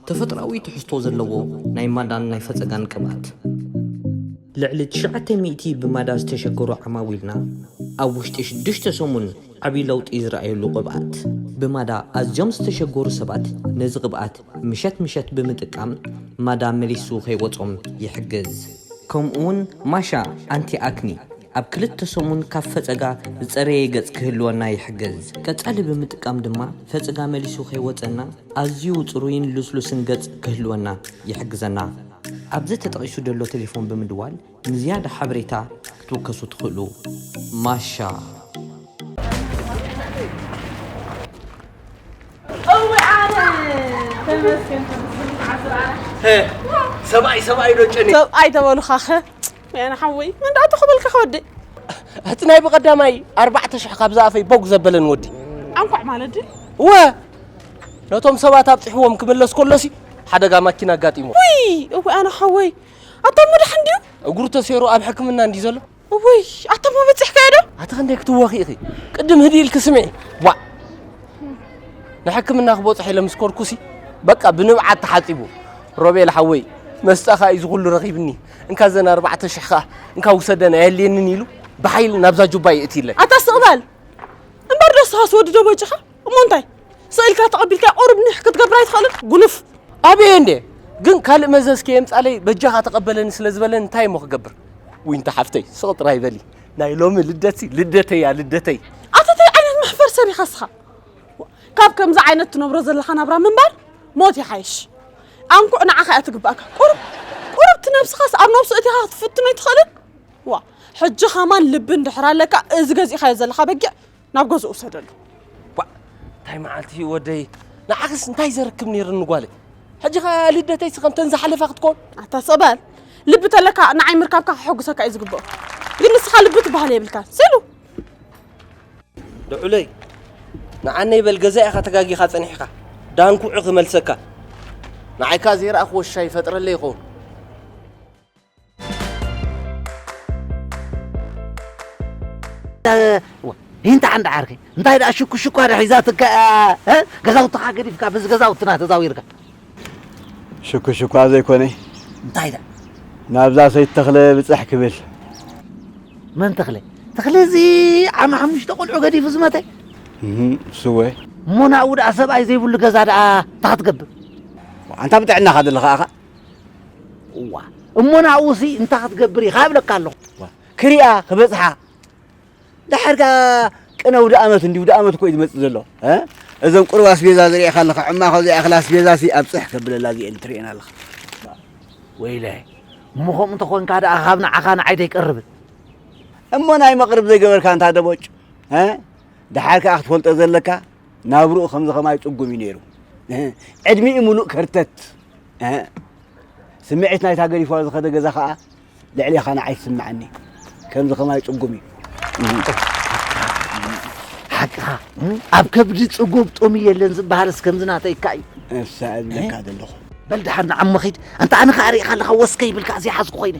ተፈጥሮኣዊ ትሕዝቶ ዘለዎ ናይ ማዳን ናይ ፈጸጋን ቅብኣት። ልዕሊ ትሽዓተ ሚእቲ ብማዳ ዝተሸገሩ ዓማዊልና ኣብ ውሽጢ ሽዱሽተ ሰሙን ዓቢ ለውጢ ዝረኣየሉ ቅብኣት። ብማዳ ኣዝዮም ዝተሸገሩ ሰባት ነዚ ቅብኣት ምሸት ምሸት ብምጥቃም ማዳ መሊሱ ከይወጾም ይሕግዝ። ከምኡውን ማሻ ኣንቲ ኣክኒ ኣብ ክልተ ሰሙን ካብ ፈጸጋ ዝጸረየ ገጽ ክህልወና ይሕግዝ። ቀጻሊ ብምጥቃም ድማ ፈጸጋ መሊሱ ከይወጸና ኣዝዩ ጽሩይን ልስሉስን ገጽ ክህልወና ይሕግዘና። ኣብዚ ተጠቒሱ ዘሎ ቴሌፎን ብምድዋል ንዝያዳ ሓበሬታ ክትውከሱ ትኽእሉ። ማሻ። እውይ ኣነ ተመስገን ተመስገን ዓስራ ኣራት። ሄ፣ ሰብኣይ ሰብኣይ ዶ ጨኒ? ሰብኣይ ተበሉኻኸ? ያና ሓወይ፣ መን ደኣ ተኸበልካ ከወዲ? እቲ ናይ ብቐዳማይ ኣርባዕተ ሽሕ ካብ ዝኣፈይ ቦግ ዘበለን ወዲ። ኣንኳዕ ማለት ድዩ? እወ፣ ነቶም ሰባት ኣብፂሕዎም ክምለስ ከሎሲ ሓደጋ ማኪና ኣጋጢሞ። ውይ፣ እወ ኣነ ሓወይ፣ ኣታ እሞ ደሓን ድዩ? እግሩ ተሰይሩ ኣብ ሕክምና እንዲ ዘሎ። እወይ፣ ኣታ እሞ በፂሕካዮ ዶ? ኣቲ ክንደይ ክትወኺ ኢኺ? ቅድም ህድእ ኢልኪ ስምዒ። ዋዕ። ንሕክምና ክበፅሖ ኢለ ምስ ከድኩሲ በቃ ብንብዓት ተሓፂቡ። ሮቤል ሓወይ፣ መስጣኻ እዩ ዝኹሉ ረኺብኒ። እንካ ዘን ኣርባዕተ ሽሕ ኸዓ እንካ ውሰደን ኣየድልየንን ኢሉ ብሓይሊ ናብዛ ጁባ የእትይለይ። ኣታ ስቕ በል። እምበር ዶ ንስኻስ ወዲ ዶ ቦጭኻ? እሞ እንታይ? ስቕ ኢልካ ተቐቢልካ ቁሩብ ኒሕ ክትገብር ኣይትኽእልን? ጉኑፍ። ኣበየ እንዴ? ግን ካልእ መዘዝ ከየምጻለይ በጃኻ ተቐበለኒ ስለ ዝበለኒ እንታይ እሞ ክገብር? ዊንታ ሓፍተይ፣ ስቕ ጥራይ በሊ። ናይ ሎሚ ልደትሲ ልደተይ እያ፣ ልደተይ። ኣታ እንታይ ዓይነት መሕፈር ሰብ ኢኻ ንስኻ? ካብ ከምዚ ዓይነት ትነብሮ ዘለኻ ናብራ ምንባር ሞት ይሓይሽ። ኣንኩዕ ንዓኻ እያ ትግባእካ። ቁሩብ፣ ቁሩብ እቲ ነብስኻስ ኣብ ነብሱ እቲኻ ክትፍትኖ ኣይትኽእልን? ዋ፣ ሕጂ ኸማን ልቢ እንድሕር ኣለካ፣ እዚ ገዚእኻዮ ዘለኻ በጊዕ ናብ ገዝኡ ውሰደሉ። ዋ፣ እንታይ መዓልቲ እዩ ወደይ? ንዓኽስ እንታይ ዘርክብ ነይሩኒ ጓለይ? ሕጂ ኸኣ ልደተይስ ከምተን ዝሓለፋ ክትኮን? ኣታ ስቕ በል። ልቢ ተለካ ንዓይ ምርካብካ ከሐጉሰካ እዩ ዝግብኦ። ግን ንስኻ ልቢ ትበሃል የብልካን። ስኢሉ። ልዑለይ፣ ንዓነይ በል ገዛ ኢኻ ተጋጊኻ ጸኒሕካ። ዳንኩዑ ክመልሰካ። ንዓይካ ዘይረኣኽዎ ሽሻይ ይፈጥረለይ ይኸውን። ዋ፣ ይንታ ዓንዳ ዓርከይ፣ እንታይ ደኣ ሽኩ ሽኳ ዶ ሒዛትካ እያ? እ? ገዛውትኻ ገዲፍካ በዚ ገዛውትና ተዛዊርካ። ሽኩ ሽኳ ዘይኮነ። እንታይ ደኣ? ናብዛ ሰይቲ ተኽለ ብጽሕ ክብል። መን ተኽለ? ተኽለ እዚ ዓሚ ሓሙሽተ ቆልዑ ገዲፉ ዝመተ? እህ፣ እሱ ወ። እሞ ናብኡ ደኣ ሰብኣይ ዘይብሉ ገዛ ደኣ እንታይ ክትገብር? ኣንታ ብጥዕናኻ ዘለኻ ኣኻ? እዋ፣ እሞ ናብኡሲ እንታይ ክትገብር ኢኻ እብለካ ኣለኹ። ዋ፣ ክሪኣ ክበጽሓ። ደሓር ከኣ ቅነ ኣውደ ኣመት እንዲ ኣውደ ኣመት እኮ እዩ ዝመጽእ ዘሎ። እ? እዘን ቁሩብ ኣስቤዛ ዝሪኤኻ ኣለኻ፣ ዕማኾ ዘይኣኽላ ኣስቤዛሲ ኣብጽሕ ከብለላ እዚኤን ትሪኤን ኣለኻ። ወይለይ፣ እሞ ከምኡ እንተኾንካ ደኣ ካብ ንዓኻ ንዓይ ደይቀርብን? እሞ ናይ መቕርብ ዘይገበርካ እንታ ደቦጭ፣ እ? ደሓር ከኣ ክትፈልጦ ዘለካ፣ ናብርኡ ከምዚ ኸማይ ጽጉም እዩ ነይሩ። እ? ዕድሚኡ ምሉእ ከርተት። እ? ስምዒት ናይታ ገዲፍዋ ዝኸደ ገዛ ኸኣ ልዕሌኻ ንዓይ ይስምዓኒ። ከምዚ ኸማይ ጽጉም እዩ። ሓቅኻ፣ እ? ኣብ ከብዲ ጽጉብ ጡም የለን ዝበሃልስ ከምዚ ናተይካ እዩ። እሳ እብለካ ዘለኹ። በል ደሓን ንዓሞ ኺድ። ኣንታ ኣነ ኸኣ ርኢኻ ኣለኻ ወስከ ይብልካ ዘይሓዝኩ ኾይነ።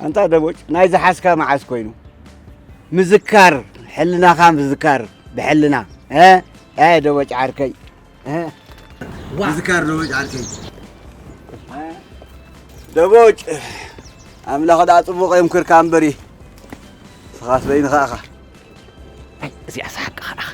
ኣንታ ደቦጭ፣ ናይ ዝሓዝካ መዓስ ኮይኑ? ምዝካር፣ ሕልናኻ ምዝካር፣ ብሕልና። እ? እ፣ ደቦጭ ዓርከይ። እ? ዋ። ምዝካር ደቦጭ ዓርከይ። ደቦጭ፣ ኣምላኽ ደኣ ጽቡቕ የምክርካ እምበሪ። ስኻስ በይንኻ ኢኻ። ኣይ፣ እዚኣስ ሓቅኻ ኢኻ።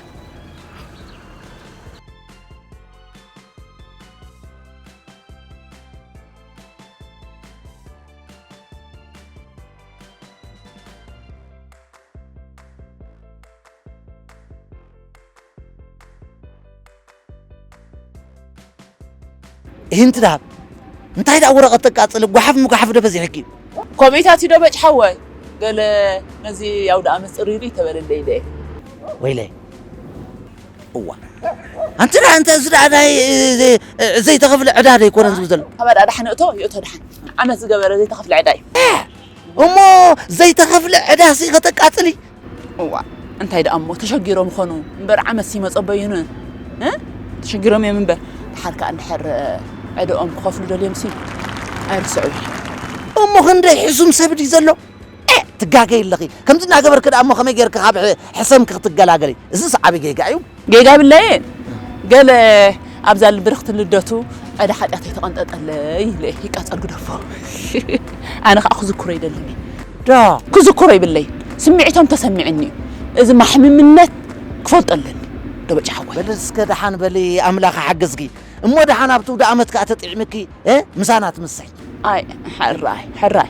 ይህንቲ ደሃብ እንታይ ደኣ ወረቐት ተቃጽል ጓሓፍ ምጓሓፍ ዶ በዚሕኪ? ከምኡታት እዩ ዶ በጭ ሓወይ? ገለ ነዚ ኣውደ ኣመት ጽሪሪ ተበለለይ ኢለ እየ። ወይለይ። እዋ። ኣንቲ ደኣ እንተ እዚ ደኣ ናይ፣ እ፣ ዘይተኸፍለ ዕዳ ዶ ኣይኮነን ዝብል ዘሎ? ካባኣ ደኣ ደሓን እእቶ፣ ይእቶ ደሓን። ዓመት ዝገበረ ዘይተኸፍለ ዕዳ እዩ። እ፣ እሞ ዘይተኸፍለ ዕዳሲ ከተቃጽሊ? እዋ፣ እንታይ ደኣ እሞ ተሸጊሮም ይኾኑ እምበር ዓመት ሲመጾ በይኑን፣ እ? ተሸጊሮም እዮም እምበር፣ ደሓር ከኣ እንድሕር ዕዳኦም ክኸፍሉ ደልዮምሲ ኣይርስዑ። እሞ ክንደይ ሕሱም ሰብ ድዩ ዘሎ? እ፣ ትጋገይ ኣለኺ። ከምዚ እናገበርኪ ደኣ እሞ ከመይ ጌርኪ ካብ ሕ-፣ ሕሰምኪ ክትገላገሊ? እዚስ ዓቢ ጌጋ እዩ። ጌጋ ብለየ ገለ ኣብዛ ብርኽቲ ልደቱ ዕዳ ሓጢኣተይ ተቐንጠጠለይ ኢለ ይቃጸል ግደፎ። ኣነ ኸኣ ክዝክሮ ይደልን እየ። ዳ። ክዝክሮ ይብለይ። ስምዒቶም ተሰሚዕኒ እዩ። እዚ ማሕምምነት ክፈልጦ ኣለኒ። ዶ በጫ ሓወይ። በሊ እስከ ደሓን በሊ ኣምላኽ ሓግዝኪ። እሞ ደሓን ኣብቲ ውደ ኣመት ከኣ ተጥዒምኪ፣ እ? ምሳና ትምስሒ። ኣይ፣ ሕራይ፣ ሕራይ።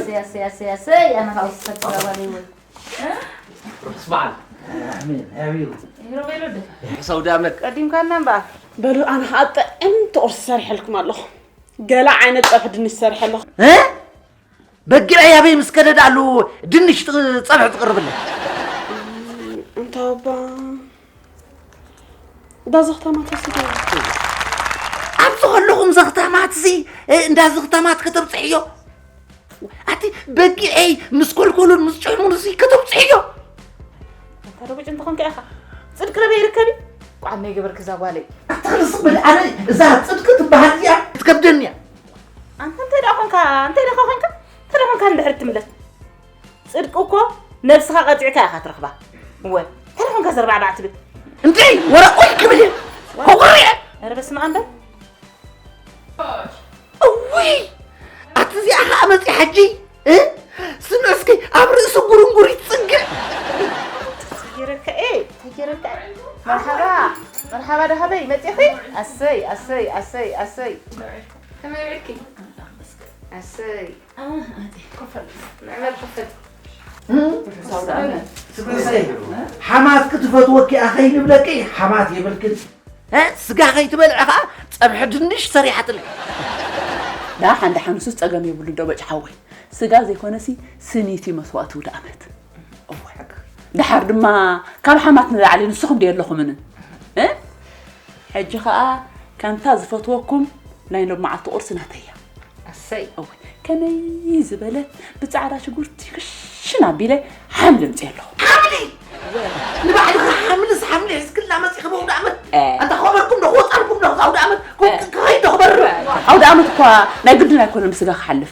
ኣሰይ ኣሰይ ኣሰይ ኣሰይ ኣነ ካብ ዝሰብ ጓል ይወይ። ርሑስ በዓል። ኣሜን። ኣሜን። ይሮ በይሎ ደ ርሑስ ኣውደ ኣመት። ቀዲምካና እምበኣር። በሉ ኣነ ከዓ ጥዕምቲ ቁርሲ ሰሪሐልኩም ኣለኹ። ገለ ዓይነት ፀብሒ ድንሽ ሰሪሐ ኣለኹ። እ? በጊዐይ ኣበይ ምስ ከደ ደኣሉ ድንሽ ጥ- ጸብሒ ትቕርብለይ? እንታ እባ እንዳ ዘኽታማት ወሲደ። ኣብዚ ከለኹም ዘኽታማትሲ እ፣ እንዳ ዘኽታማት ከተብፅሕዮ? ኣቲ በጊዐይ ምስ ኮልኮሉን ምስ ጭሕሙንሲ ከተብፅሕዮ? ተረጉጭ እንተኾንካ ኢኻ ጽድቂ ረበይ ይርከቢ ቋዕ ናይ ገበርክ እዛ ጓለይ። ኣታ ንስቕ በሊ ኣነ እዛ ፅድቂ ትበሃል እዚኣ ትከብደኒ እያ። ኣንተ እንታይ ደኣ ኾንካ እንታይ ደኣ ኾንካ እንታይ ደኣ ኾንካ እንድሕር ትምለስ ጽድቂ እኮ ነብስኻ ቀጺዕካ ኢኻ ትረኽባ። እወ እንታይ ደኣ ኾንካ ዘርባዕባዕ ትብል። እንድዒ ወረ ቁይ ክብል እየ። ኮጉሪ እየ። ኧረ በስመ ኣብ በል። እውይ ኣቲ እዚኣ ኸዓ መፂ ሓጂ እ? ስምዕስኪ ኣብ ርእሲ ጉርንጉር ይፅግዕ። ተጀረካ ኤ ተጀረካ መርሓባ መርሓባ ደሃበይ መፂኺ ኣሰይ ኣሰይ ኣሰይ ኣሰይ ከመይ ውዒልኪ? ኣሰይ ኮፈል ምዕመል ኮፈል ስምዕስኪ ሓማትኪ ትፈትወኪ እያ ከይንብለኪ ሓማት የብልክን። እ? ስጋ ከይትበልዒ ኸዓ ፀብሒ ድንሽ ሰሪሓትለይ። ደሓን ደሓን ንሱስ ፀገም የብሉን ዶ በጭ ሓወይ። ስጋ ዘይኮነሲ ስኒት እዩ መስዋእቲ ውደ ኣመት። እወ። ደሓር ድማ ካብ ሓማት ንላዕሊ ንስኹም ድየ ኣለኹምንን? እ? ሕጂ ኸዓ ከምታ ዝፈትወኩም ናይ ሎም መዓልቲ ቁርሲ ናተይ እያ። ኣሰይ እወ። ከመይ ዝበለት ብፃዕዳ ሽጉርቲ ክሽን ኣቢለ ሓምሊ ኣምፅኤ ኣለኹ። ሓምሊ ንባዕልኻ ሓምልስ ሓምሊ ሒዝክልና መፂኺ ብኣውደ ኣመት። እ። ኣንታ ክኸበርኩም ዶ ክወፃልኩም ዶ ክዛ ኣውደ ኣመት ክኸይድ ዶ ክበርር? ኣውደ ኣመት እኳ ናይ ግድን ኣይኮነን ብስጋ ክሓልፍ።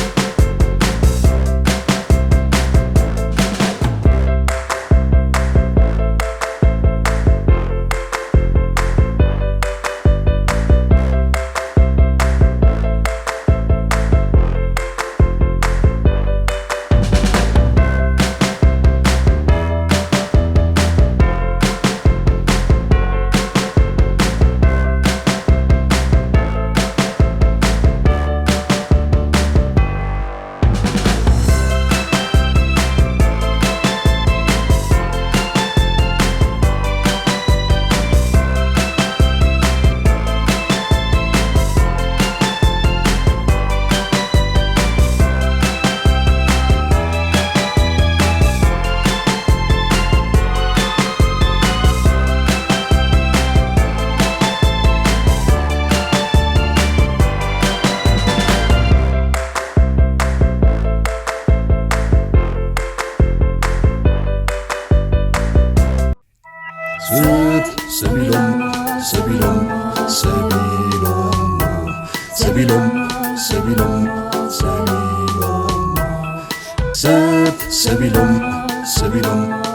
ሰቢሎም ሰቢሎም ሰቢሎም ሰብ ሰቢሎም ሰቢሎም